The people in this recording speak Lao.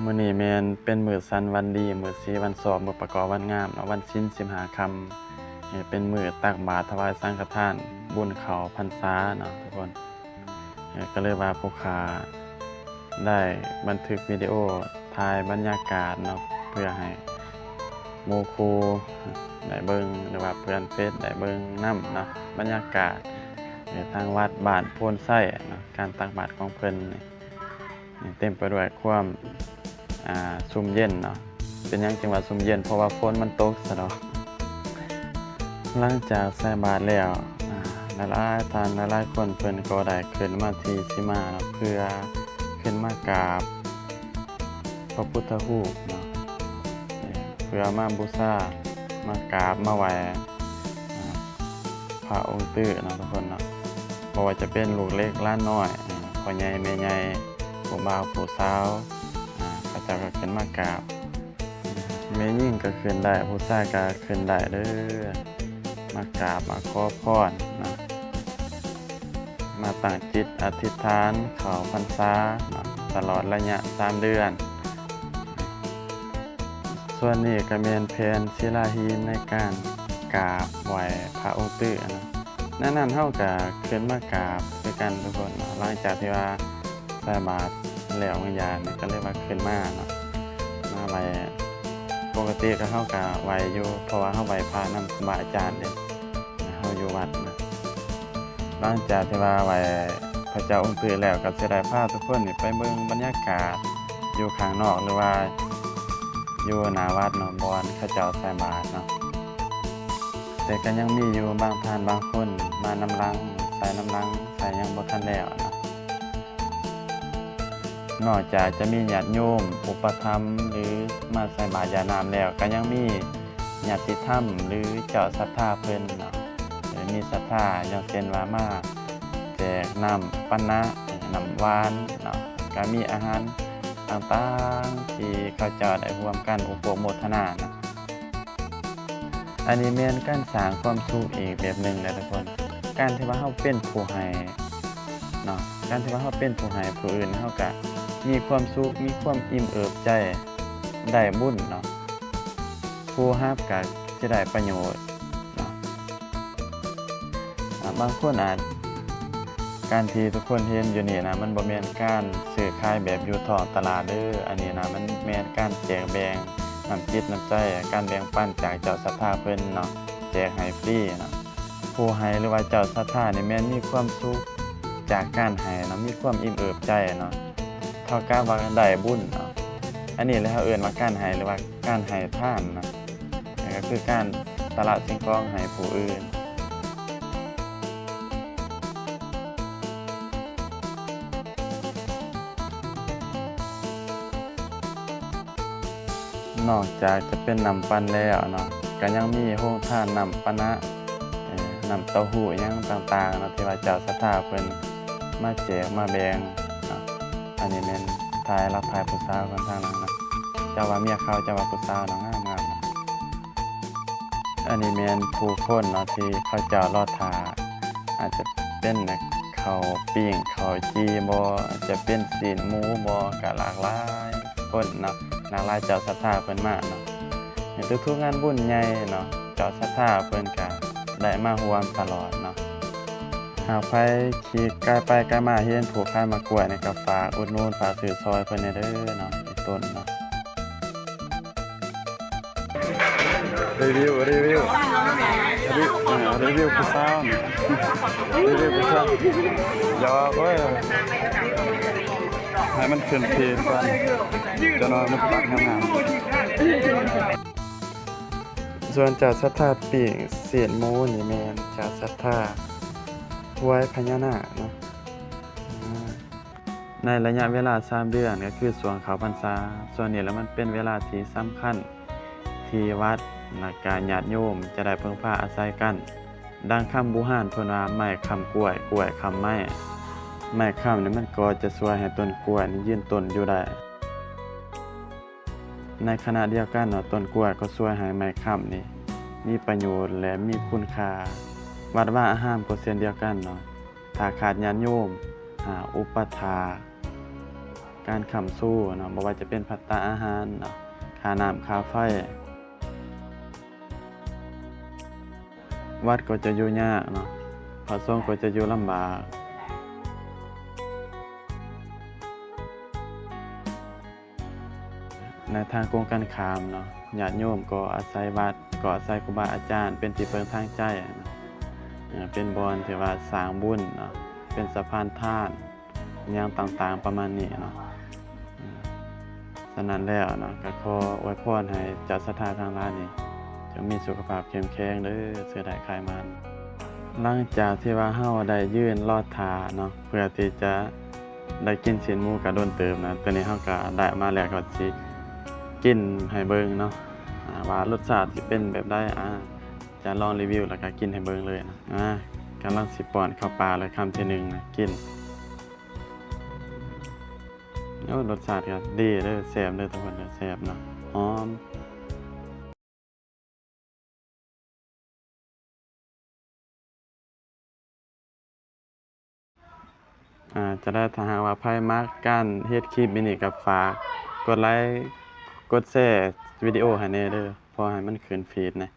ມື້ນີ້ແມ່ນເປັນມື້ສັນວັນດີ ມື້ສີວັນຊອບ ມື້ປະກອບວັນງາມເນາະ ວັນສິນສິບຫ້າຄ່ຳ ເປັນມື້ຕັກບາດຖວາຍສັງຄະທານບຸນເຂົ້າພັນສາເນາະທຸກຄົນ. ກໍເລີຍວ່າຜູ້ຂ້າໄດ້ບັນທຶກວິດີໂອຖ່າຍບັນຍາກາດເນາະ ເພື່ອໃຫ້ໝູ່ຄູ່ໄດ້ເບິ່ງ ຫຼືວ່າເພື່ອນເຟສໄດ້ເບິ່ງນຳເນາະ ບັນຍາກາດທາງວັດບ້ານໂພນໄຊເນາະ ການຕັກບາດຂອງເພິ່ນນີ້ ເຕັມໄປດ້ວຍຄວາມ ອ່າ ຊຸ່ມເຢັນເນາະ. ເປັນຫຍັງຈຶ່ງວ່າຊຸ່ມເຢັນ? ເພາະວ່າຝົນມັນຕົກຊະດອກ. ຫຼັງຈາກໃສ່ບາດແລ້ວ ອ່າ ຫຼາຍໆທ່ານ ຫຼາຍໆຄົນເພິ່ນກໍໄດ້ຂຶ້ນມາທີ່ສີມາເນາະ ເພື່ອຂຶ້ນມາກາບພະພຸດທະຮູບເນາະ ເພື່ອມາບູຊາ ມາກາບມາໄຫວ້ ອ່າ ພະອົງຕື້ເນາະທຸກຄົນເນາະ. ບໍ່ວ່າຈະເປັນລູກເລັກຫຼານນ້ອຍ ອ່າ ພໍ່ໃຫຍ່ແມ່ໃຫຍ່ ຜູ້ບ່າວຜູ້ສາວ ອ່າ ເຂົາເຈົ້າກໍຂຶ້ນມາກາບ. ແມ່ຍິງກໍຂຶ້ນໄດ້ ຜູ້ຊາຍກໍຂຶ້ນໄດ້ເດີ້ ມາກາບມາຂໍພອນເນາະ ມາຕັ້ງຈິດອະທິດຖານເຂົ້າພັນສາເນາະ ຕະຫຼອດໄລຍະສາມເດືອນ. ສ່ວນນີ້ກໍແມ່ນແຜ່ນສິລາຫີນໃນການກາບໄຫວ້ພະອົງຕື້ເນາະ. ໃນນັ້ນເຮົາກໍຂຶ້ນມາກາບຄືກັນທຸກຄົນເນາະ ຫຼັງຈາກທີ່ວ່າໃສ່ບາດແລ້ວ ວິນຍານກໍເລີຍວ່າຂຶ້ນມາເນາະ ມາໄຫວ້. ປົກກະຕິກໍເຮົາກໍໄຫວ້ຢູ່ ເພາະວ່າເຮົາໄຫວ້ພະນຳຄູບາອາຈານເດ້ ເຮົາຢູ່ວັດນະ. ຫຼັງຈາກທີ່ວ່າໄຫວ້ພະເຈົ້າອົງຕື້ແລ້ວ ກໍຊິໄດ້ພາທຸກຄົນນີ້ໄປເບິ່ງບັນຍາກາດຢູ່ຂ້າງນອກ ຫຼືວ່າຢູ່ໜ້າວັດເນາະ ບ່ອນເຂົາເຈົ້າໃສ່ບາດເນາະ. ແຕ່ກໍຍັງມີຢູ່ບາງທ່ານບາງຄົນມານຳຫຼັງ ໃສ່ນຳຫຼັງ ໃສ່ຍັງບໍ່ທັນແລ້ວເນາະ. ນອກຈາກຈະມີຍາດໂຍມອຸປະຖຳ ຫຼື ມາໃສ່ບາດຢາດນ້ຳແລ້ວ ກໍຍັງມີຍາດຕິທຳ ຫຼື ເຈົ້າສັດທາເພິ່ນເນາະ ເອີ ມີສັດທາ ຢ່າງເຊັ່ນວ່າມາແຈກນ້ຳປານະ ນ້ຳຫວານເນາະ ກໍມີອາຫານຕ່າງໆ ທີ່ເຂົາເຈົ້າໄດ້ຮ່ວມກັນອຸປະໂມທະນາເນາະ. ອັນນີ້ແມ່ນການສ້າງຄວາມສຸກອີກແບບໜຶ່ງແຫຼະທຸກຄົນ. ການທີ່ວ່າເຮົາເປັນຜູ້ໃຫ້ເນາະ ການທີ່ວ່າເຮົາເປັນຜູ້ໃຫ້ຜູ້ອື່ນ ເຮົາກະມີຄວາມສຸກ ມີຄວາມອີ່ມເອີບໃຈ ໄດ້ບຸນເນາະ ຜູ້ຮັບກະຊິໄດ້ປະໂຫຍດເນາະ. ອ່າ ບາງຄົນອາດ ການທີ່ທຸກຄົນເຫັນຢູ່ນີ້ນະ ມັນບໍ່ແມ່ນການຊື້ຂາຍແບບຢູ່ທ້ອງຕະຫຼາດເດີ້. ອັນນີ້ນະ ມັນແມ່ນການແຈກແບ່ງນ້ຳຈິດນ້ຳໃຈ ການແບ່ງປັນຈາກເຈົ້າສັດທາເພິ່ນເນາະ ແຈກໃຫ້ຟຣີເນາະ. ຜູ້ໃຫ້ ຫຼືວ່າເຈົ້າສັດທານີ້ແມ່ນມີຄວາມສຸກຈາກການໃຫ້ເນາະ ມີຄວາມອີ່ມເອີບໃຈເນາະ ເທົ່າກັບວ່າໄດ້ບຸນເນາະ. ອັນນີ້ແຫຼະເຮົາເອີ້ນວ່າການໃຫ້ ຫຼືວ່າການໃຫ້ທານເນາະ. ນັ້ນກໍຄືການສະຫຼະສິ່ງຂອງໃຫ້ຜູ້ອື່ນ. ນອກຈາກຈະເປັນນ້ຳປັ່ນແລ້ວເນາະ ກໍຍັງມີໂຮງທານນ້ຳປານະ ເອີ ນ້ຳເຕົ້າຫູ້ຫຍັງຕ່າງໆເນາະ ທີ່ວ່າເຈົ້າສັດທາເພິ່ນມາແຈກມາແບ່ງເນາະ. ອັນນີ້ແມ່ນຖ່າຍ ລັກຖ່າຍຜູ້ສາວກັນທາງຫຼັງເນາະ. ເຈົ້າວ່າເມຍເຂົາ ເຈົ້າວ່າຜູ້ສາວເນາະ ງາມໆເນາະ. ອັນນີ້ແມ່ນຜູ້ຄົນເນາະ ທີ່ເຂົາເຈົ້າລໍຖ້າ ອາດຈະເປັນເຂົ້າປີ້ງ ເຂົ້າຈີ່ບໍ ອາດຈະເປັນຊີ້ນໝູບໍ ກໍຫຼາກຫຼາຍຄົນເນາະ ຫຼາກຫຼາຍເຈົ້າສັດທາເພິ່ນມາເນາະ. ໃນທຸກໆງານບຸນໃຫຍ່ເນາະ ເຈົ້າສັດທາເພິ່ນກໍໄດ້ມາຮ່ວມຕະຫຼອດເນາະ. ຫາກໃຜຂີ່ກາຍໄປກາຍມາເຫັນຜູ້ຂາຍໝາກກ້ວຍນີ້ ກໍຝາກອຸດໜູນ ຝາກຊື້ຊ່ອຍເພິ່ນແດ່ເດີ້ເນາະ ອີກຕົ້ນເນາະ. ຣີວິວ ຣີວິວ ຣີ ເອີ ຣີວິວຜູ້ສາວນີ້ ຣີວິວຜູ້ສາວ ຢອກເວີຍ ໃຫ້ມັນຂຶ້ນພີດກ່ອນ ຈະໜ້ອຍມັນຕັດງາມໆ. ສ່ວນເຈົ້າສັດທາປີ້ງຊີ້ນໝູນີ້ແມ່ນເຈົ້າສັດທາຫວຍພະຍານາກເນາະ. ໃນໄລຍະເວລາສາມເດືອນ ກໍຄືຊ່ວງເຂົ້າພັນສາ ຊ່ວງນີ້ລະມັນເປັນເວລາທີ່ສຳຄັນ ທີ່ວັດ ແລະກະຍາດໂຍມຈະໄດ້ເພິ່ງພາອາໄສກັນ. ດັ່ງຄຳບູຮານເພິ່ນວ່າ ໄມ້ຄ້ຳກ້ວຍ ກ້ວຍຄ້ຳໄມ້. ໄມ້ຄ້ຳນີ້ມັນກໍຈະຊ່ວຍໃຫ້ຕົ້ນກ້ວຍນີ້ຢືນຕົ້ນຢູ່ໄດ້. ໃນຂະນະດຽວກັນເນາະ ຕົ້ນກ້ວຍກໍຊ່ວຍໃຫ້ໄມ້ຄ້ຳນີ້ມີປະໂຫຍດ ແລະ ມີຄຸນຄ່າ. ວັດວາອາຮາມກໍເຊັ່ນດຽວກັນເນາະ ຖ້າຂາດຍາດໂຍມ ອາ ອຸປະຖາກ ການຄ້ຳຊູເນາະ ບໍ່ວ່າຈະເປັນພັດຕາອາຫານເນາະ ຄ່ານ້ຳຄ່າໄຟ ວັດກໍຈະຢູ່ຍາກເນາະ ພະສົງກໍຈະຢູ່ລຳບາກ. ໃນທາງກົງກັນຂ້າມເນາະ ຍາດໂຍມກໍອາໄສວັດ ກໍອາໄສຄູບາອາຈານເປັນທີ່ເພິ່ງທາງໃຈເນາະ ເປັນບ່ອນທີ່ວ່າສ້າງບຸນເນາະ ເປັນສະພານທານ ຫຍັງຕ່າງໆປະມານນີ້ເນາະ. ສະນັ້ນແລ້ວເນາະ ກໍຂໍອວຍພອນໃຫ້ເຈົ້າສັດທາທັງຫຼາຍນີ້ ຈົ່ງມີສຸຂະພາບເຂັ້ມແຂງເດີ ຊື້ໄດ້ຂາຍໝານ. ຫຼັງຈາກທີ່ວ່າເຮົາໄດ້ຢືນລໍຖ້າເນາະ ເພື່ອທີ່ຈະໄດ້ກິນຊີ້ນໝູກໍດົນເຕີບນະ ຕອນນີ້ເຮົາກໍໄດ້ມາແລ້ວ ກໍຊິກິນໃຫ້ເບິ່ງເນາະ ອາ ວ່າລົດຊາດຊິເປັນແບບໃດ ອາ ຈະລອງຣີວິວ ແລ້ວກໍກິນໃຫ້ເບິ່ງເລີຍນະ. ອາ ກຳລັງຊິປ້ອນເຂົ້າປາກແລ້ວ ຄຳທີໜຶ່ງນະ ກິນ. ໂອ້ ລົດຊາດກໍດີເດີ ແຊບເດີທຸກຄົນເດີ ແຊບເນາະ ຫອມ. ອາ ຈະໄດ້ ຖ້າຫາກວ່າໃຜມັກການເຮັດຄລິບແບບນີ້ ກໍຝາກກົດໄລ ກົດແຊວິດີໂອໃຫ້ແດ່ເດີ ເພາະໃຫ້ມັນຂຶ້ນຟີດແດ່.